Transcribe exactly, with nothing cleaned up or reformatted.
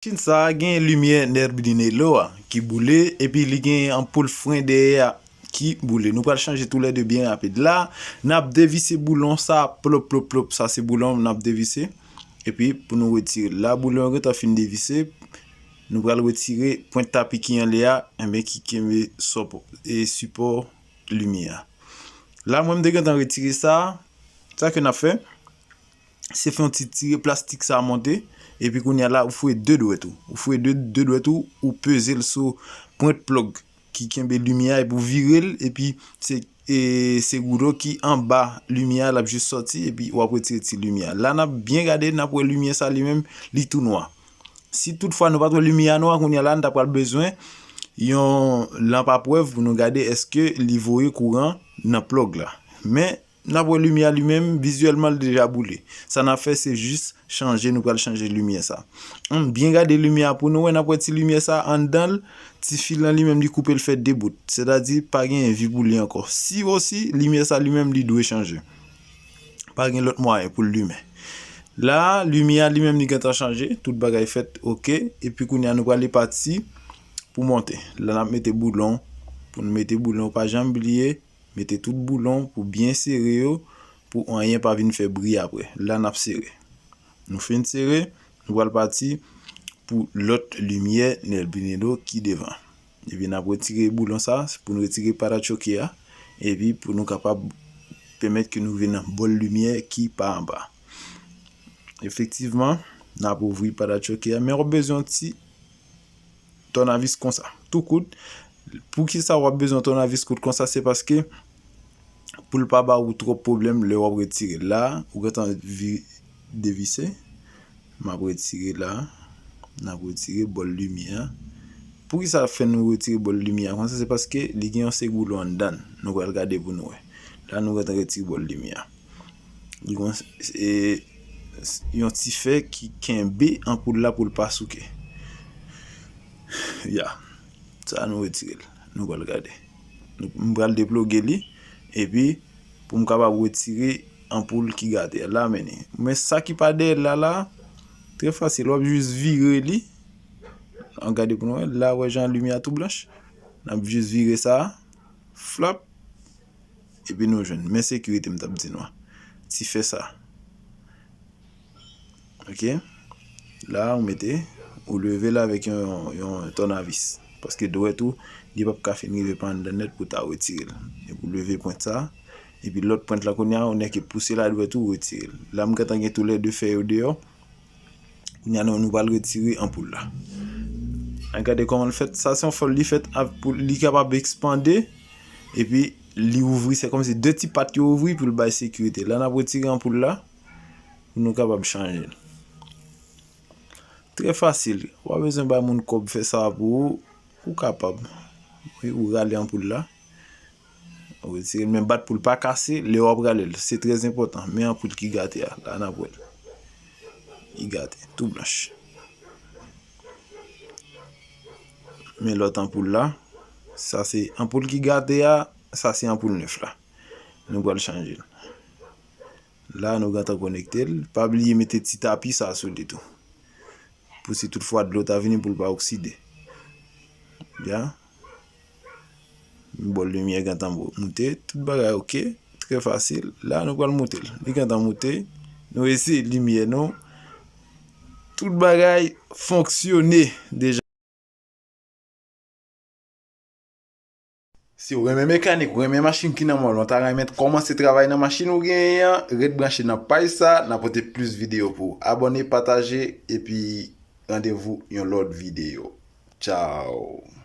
Machin sa a gen limyè Nerbinello a ki boule, epi li gen anpoul fren dèyè a ki boule. Nou pral chanje toulède byen rapid. La, n ap devise boulon sa a, plop, plop, plop. Sa se boulon n ap devise. Epi, pou nou retire l. La, boulon yo gentan fin devise. Nou pral retire pwent tapi ki anlè a, enben, ki kenbe sòp-, e sipò limyè a. La, mwen, m te gentan retire sa. Sa ke n ap fè, se fè yon ti tire plastik sa a monte. Epi, kounye a la, ou fouye de dwèt ou. Ou fouye de, de dwèt ou, ou peze l sou pwent plòg ki kenbe limyè a, epi ou vire l, epi se, e, se goudo ki anba limyè a, l ap jis sòti, epi w ap retire ti limyè a. La, n ap byen gade, n ap wè limyè sa li menm, li tou nwa. Si toutfwa nou pa t wè limyè a nwa, kounye a la, n ta pral bezwen yon lanp a prèv pou nou gade èske li voye kouran nan plòg la. Men, n ap wè limyè a li menm, vizyèlman, l deja boule. Sa n ap fè, se jis chanje, nou pral chanje limyè sa. Ann byen gade limyè a pou nou wè, n ap wè ti limyè sa anndan l, ti fil lan li menm, li koupe, l fè de bout. Sètadi, pa gen vi pou li ankò. Si osi, limyè sa li menm, li dwe chanje. Pa gen lòt mwayen pou l limen. La, limyè a li menm, li gentan chanje. Tout bagay fèt, oke. Epi kounye a, nou prale pati pou monte. La, n ap mete boulon. Pou n mete boulon, pa janm bliye, mete tout boulon pou byen sere yo, pou anyen pa vin fè bri apre. La, n ap sere. Nou fin sere, nou pral pati pou lòt limyè Nerbinello ki devan. Epi n ap retire boulon sa, se pou nou retire parachoke a, epi pou nou kapab pèmèt ke nou vin nan bòl limyè ki pa anba. Efektivman, n ap ouvri parachoke a, men w ap bezwen yon ti tònavis konsa, tou kout. Poukisa w ap bezwen tònavis kout konsa? Se paske pou l pa ba ou twòp pwoblèm lè w ap retire. La, ou gentan vi-, devise. M ap retire la. N ap retire bòl limyè a. Poukisa fè nou retire bòl limyè a konsa? Se paske li gen yon segoulo anndan l. Nou pral gade pou nou wè. La, nou gentan retire bòl limyè a. Li gen, e, yon ti fè ki kenbe anpoul la pou l pa souke. Ya. Sa nou retire l. Nou pral gade. Nou, m pral deploge li. Epi, pou m kapab retire anpoul ki gate a. La, men li. Men sa ki pa dèyè l la, la, trè fasil. W ap jis vire li. Ann gade pou nou wè. La, wè jan limyè a tou blanch. N ap jis vire sa. Flap. Epi nou jwenn. Men sekirite m t ap di nou an. Ti fè sa. Oke. La, ou mete, ou leve l avèk yon, yon, yon tònavis. Paske dwèt ou, li p ap ka fin rive pa anndan nèt pou ta retire l. Epi ou leve pwent sa. Epi lòt pwent la kounye a, ou nèke pouse l a dwèt ou, retire l. La, m gentan gen toulède fè yo deyò. Kounye a, nou, nou pral retire anpoul la. Ann gade kòman l fèt. Sa se yon fòl li fèt ap-, pou li kapab ekspande. Epi li ouvri, se kòmsi de ti pat yo ouvri pou l bay sekirite. La, n ap retire anpoul la pou nou kapab chanje l. Trè fasil. W pa bezwen bay moun kòb fè sa pou ou. Ou kapab. Wi, ou rale anpoul la. Ou retire l, men bat pou l pa kase lè w ap rale l. Se trè enpòtan. Men anpoul ki gate a, la n ap wè l. Li gate, tou blanch. Men lòt anpoul la, sa se anpoul ki gate a, sa se anpoul nèf la. Nou pral chanje l. La, nou gentan konekte l. Pa bliye mete ti tapi sa sou li tou. Pou si toutfwa dlo ta vini pou l pa okside. Ya. Bòl limyè gentan mo-, moute. Tout bagay oke. Trè fasil. La, nou pral moute l. Li gentan moute. Nou eseye limyè nou. Tout bagay fonksyone deja. Si w renmen mekanik, ou renmen machin ki nan men w, ou ta renmen kòmanse travay nan machin ou genyen an, ret branche nan paj sa, n a pote plis videyo pou ou. Abòne, pataje, epi randevou yon lòt videyo. Tchao!